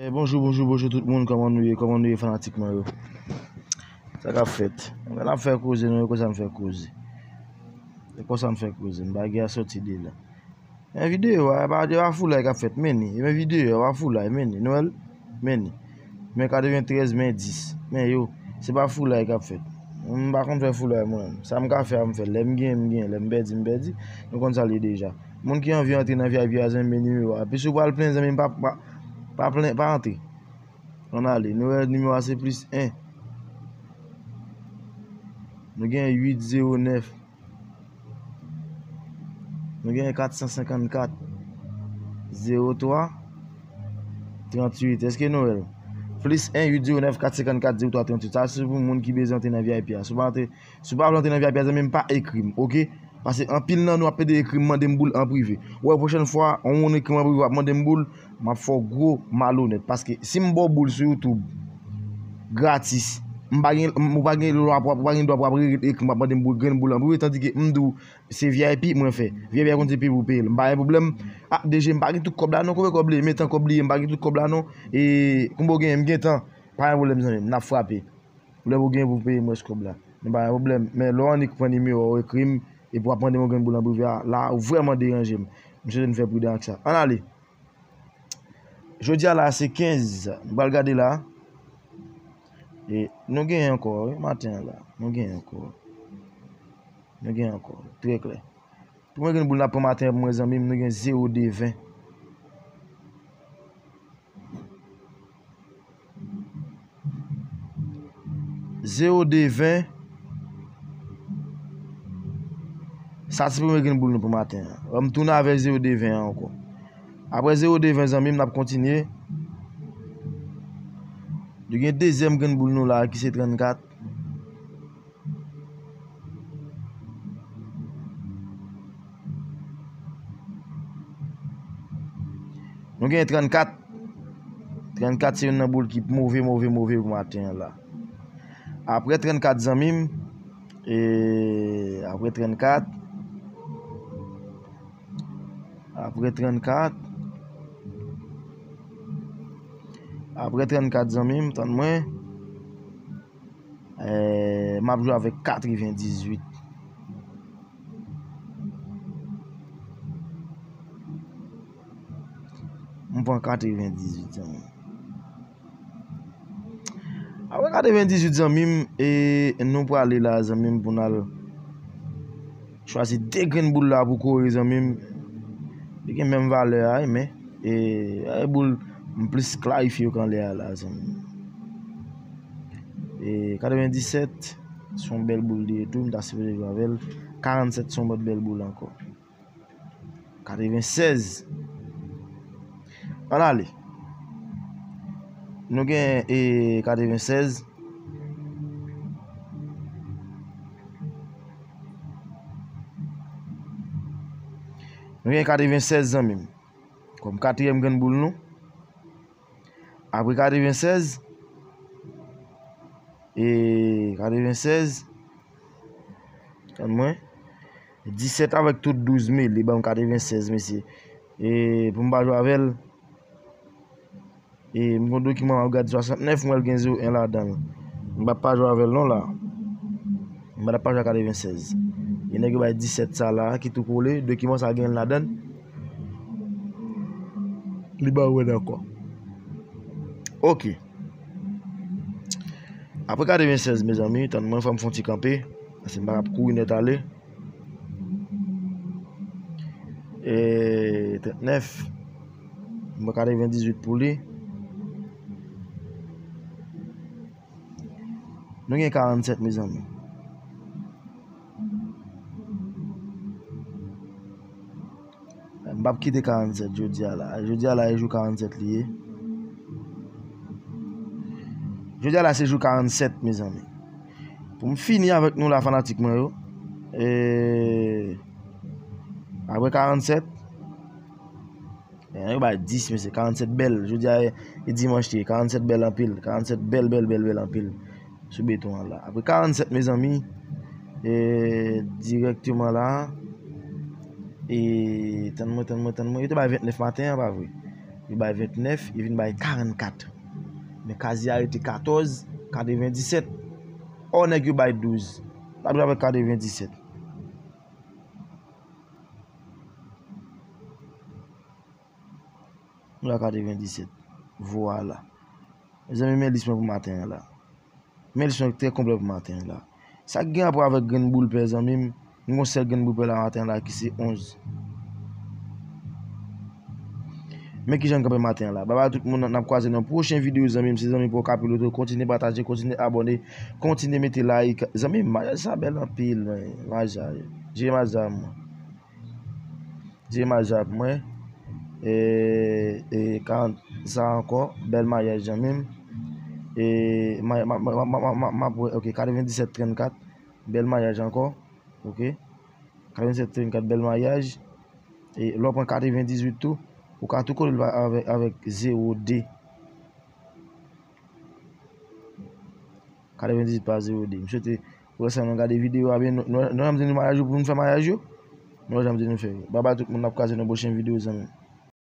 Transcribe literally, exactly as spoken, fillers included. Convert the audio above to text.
Eh, bonjou, bonjou, bonjou tout moun, kòman nou ye, kòman nou ye fanatik mwen yo? Sa k ap fèt? Mwen ap fè koze, nou, e konsa m fè koze. E konsa m fè koze, m pa gen a sòti de la. Men videyo a, e pa, e pa foulay k ap fèt, men ni. E men videyo a, e pa foulay, men ni. Nou wè l? Men ni. Men katreventrèz, men dis. Men yo, se pa foulay k ap fèt. M pa konn fè foulay mwen menm. Sa m ka fè a, m fè l. Lè m gen, m gen. Lè m pèdi, m pèdi. Nou konn sa l ye deja. Moun ki anvi antre nan V I P a, zanmi, men nimewo a. Epi si w pral plen, zanmi, pa, pa, pa plen, pa antre. Ann ale. Nou wè nimewo a se plis en. Nou gen uit zewo nèf. Nou gen kat san senkannkat, zewo twa, tranntuit. Èske nou wè l? Plis en uit zewo nèf kat senkannkat zewo twa tranntuit. Sa se pou moun ki bezwen antre nan V I P a. Si w pa antre, si w pa vle antre nan V I P a, zanmi m, pa ekri m, oke? Paske anpil nan nou ap pede ekri m, mande m boul an prive. Ou wè, pwochèn fwa, yon moun ekri m an prive, w ap mande m boul, m ap fè w gwo malonèt. Paske si m ba w boul sou YouTube, gratis, m pa gen, m, ou pa gen dwa pou w ap, ou pa gen dwa pou w ap rele ekri m, w ap mande m boul, grenn boul an prive, tandike m di w, se V I P mwen fè. V I P a konn se pi pou peye l. M pa gen pwoblèm. A, D J, m pa gen tout kòb la non, konbyen kòb li ye? Metan kòb li ye, m pa gen tout kòb la non. E, konbyen w genyen? M gen tan. Pa gen pwoblèm, zanmi m, n ap frape. Lè w gen pou peye m rès kòb la. Men pa gen pwoblèm. Men lè w annik pran nimewo a, w ekri m, epi w ap mande m yon grenn boul an prive a, la, ou vrèman deranje m. M swete n fè pridan ak sa. Ann ale. Jodi a la, se kenz. Nou pral gade la. E nou genyen ankò, wi, maten an la. Nou genyen ankò. Nou genyen ankò. Trè klè. Premye grenn boul n ap pran maten an pou mwen, zanmi m, nou gen zewo de ven. Zewo de ven. Sa se premye grenn boul nou pou maten an. An, m tounen avèk zewo de ven an ankò. Apre zewo de ven, zanmi m, n ap kontinye. Nou gen dezyèm grenn boul nou la ki se trannkat. Nou gen trannkat. Trannkat se youn nan boul ki move, move, move pou maten an la. Apre trannkat, zanmi m, e, apre trannkat, apre trannkat, apre trannkat, zanmi m, tann mwen. Eh, m ap jwe avèk katrevendizuit. M pran katrevendizuit, zanmi m. Apre katrevendizuit, zanmi m, e nou prale la, zanmi m, pou n al chwazi de grenn boul la pou kore, zanmi m. Li gen menm valè a, wi, men, e, e boul m plis klarifye yo k anlè a la, zanmi m. E katrevendisèt, se yon bèl boul li ye tou, m ta sipoze jwe avè l. Karannsèt se yon lòt bèl boul ankò. Katrevensèz. Ann ale. Nou gen, e, katrevensèz. Nou gen katrevensèz, zanmi m. Kòm katriyèm grenn boul nou. Apre katrevensèz, e, katrevensèz, tann mwen, disèt avèk tout douz mele, ban m katrevensèz, mesye. E, pou m pa jwe avè l, e, m gon dokiman m ap gade swasantnèf, m wè l gen zewo en ladan l. M p ap pa jwe avè l non la. M pa t ap pa jwe a katrevensèz. E nèg yo bay disèt sa la, ki tou kole, dokiman sa gen l ladan l. Li ba ou wè ankò. Oke. Apre katrevensèz, mezanmi, tann mwen, fò m fè yon ti kanpe. Paske m pa t ap kouri nèt ale. E trannèf. M pran katrevendizuit pou li. Nou gen karannsèt, mezanmi. M p ap kite karannsèt jodi a la. Jodi a la, e jou karannsèt li ye. Jodi a la, se jou karannsèt, mezanmi. Pou m fini avèk nou la, fanatik mwen yo. E, apre karannsèt, e, yo bay dis, mesye, karannsèt bèl. Jodi a, e, e dimanch li ye. Karannsèt bèl anpil. Karannsèt bèl, bèl, bèl, bèl anpil. Sou beton an la. Apre karannsèt, mezanmi, e, dirèkteman la, e, tann mwen, tann mwen, tann mwen. Yo te bay ventnèf maten an, pa vre? Yo bay vennèf, yo vin bay karannkat. Men Kazi a rete katòz katrevendisèt. Ò, nèg yo bay douz. N ap jwe avèk katrevendisèt. Nou la katrevendisèt. Vwala. Mezanmi, men lis mwen pou maten an la. Men lis mwen trè konplè pou maten an la. Sa k gen rapò avèk grenn boul pè, zanmi m, m gon sèl grenn boul pè la maten an la ki se onz. Men kijan n kanpe maten an la. Babay tout moun, n ap kwaze nan pwochen videyo, zanmi m. Se zanmi pa w Kapiloto. Kontinye pataje, kontinye abòne, kontinye mete like. Zanmi m, maryaj sa bèl anpil, men. Maryaj sa, jere maryaj sa mwen. Di maryaj la pou mwen. E, e karant sa ankò, bèl maryaj, zanmi m. E, ma, ma, ma, ma, ma, ma, ma, ok, katrevendisèt trannkat, bèl maryaj ankò. Ok. Katrevendisèt trannkat, bèl maryaj. E lè w pran katrevendizuit tou, ou ka tou kole l avèk, avèk zewo de. Katrevendisèt pa zewo de. M swete ou rete nan gade videyo a byen. Nou, nou, nou janm di nou maryaj yo pou nou fè maryaj yo? Nou janm di nou fè yo. Babay tout moun, n ap kwaze nan pwochen videyo, zanmi.